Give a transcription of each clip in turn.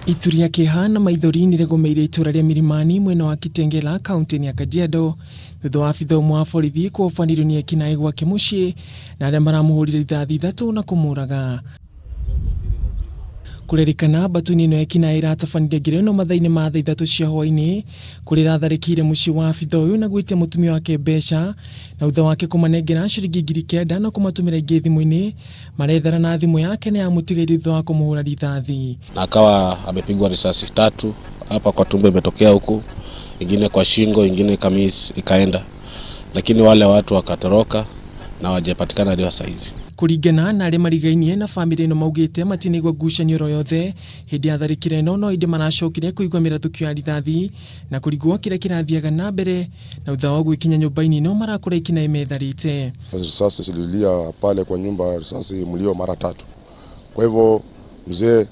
Itu rĩa kĩeha na maithori nĩrĩgũmĩire itũra rĩa Milimani mwena wa Kitengela kaunti-inĩ ya Kajiado thutha wa abitha ũmwe wa borithi kũhobanĩrio nĩ ekinaĩ gwake mũciĩ na arĩa maramũhũrire rithathi ithatũ na kũmũraga. Kũrerĩkana mbatuni ĩno ya ekinaĩ ĩratabanirie ngero ĩno mathaa-inĩ ma thaa 3 cia hwaĩ-inĩ kũrĩa ĩratharĩkĩire mũciĩ wa abitha ũyũ na gwĩtia mũtumia wake mbeca na thutha wake kũmanengera ciringi 9,000 na kũmatũmĩra ingĩ thimũ-inĩ marethara na thimũ yake na yamũtigairie thutha wa kũmũhũra rithathi. Na akawa amepigwa risasi tatu hapa kwa tumbo imetokea huku, ingine kwa shingo, ingine ikamis ikaenda, lakini wale watu wakatoroka na hawajapatikana hadi saa hizi. Kũringana na arĩa marigainie na bamĩrĩ ĩno maugĩte matinaigua ngucanio oro yothe hĩndĩ ya tharĩkĩra ĩno no ĩndĩ maracokire kũigua mĩrathũkio ya rithathi na kũrigwo kĩrĩa kĩrathiaga na mbere na thutha wa gwĩkinya nyũmba-inĩ ĩno marakora ekinaĩ metharĩte. Risasi zililia pale kwa nyumba, risasi mlio mara tatu. Kwa hivyo mzee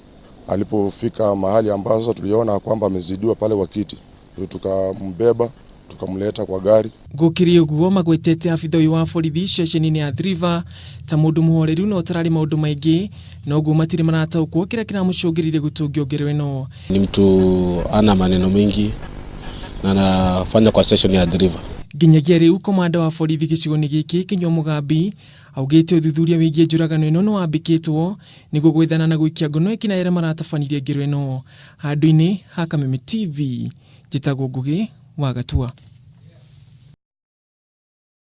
alipofika mahali ambapo sasa tuliona kwamba amezidiwa pale kwa kiti, ndio tukambeba tukamleta kwa gari. Gũkĩrĩ ũguo magwetete abitha ũyũ wa borithi ceceni-inĩ ya Athi River ta mũndũ mũhoreru na ũtararĩ maũndũ maingĩ na ũguo matirĩ marataũkwo kĩrĩa kĩramũcũngĩrĩirie gũtũngio ngero ĩno. Ni mtu ana maneno mengi na anafanya kwa station ya Athi River. Nginyagia rĩu komanda wa borithi gĩcigo-inĩ gĩkĩ Kinyua Mugambi augĩte ũthuthuria wĩgiĩ njũragano ĩno nĩwambĩkĩtwo nĩguo gwethana na gũikia ngono ekinaĩ arĩa maratabanirie ngero ĩno. Handũ-inĩ ha Kameme TV njĩtagwo Ngũgĩ wa Gatua.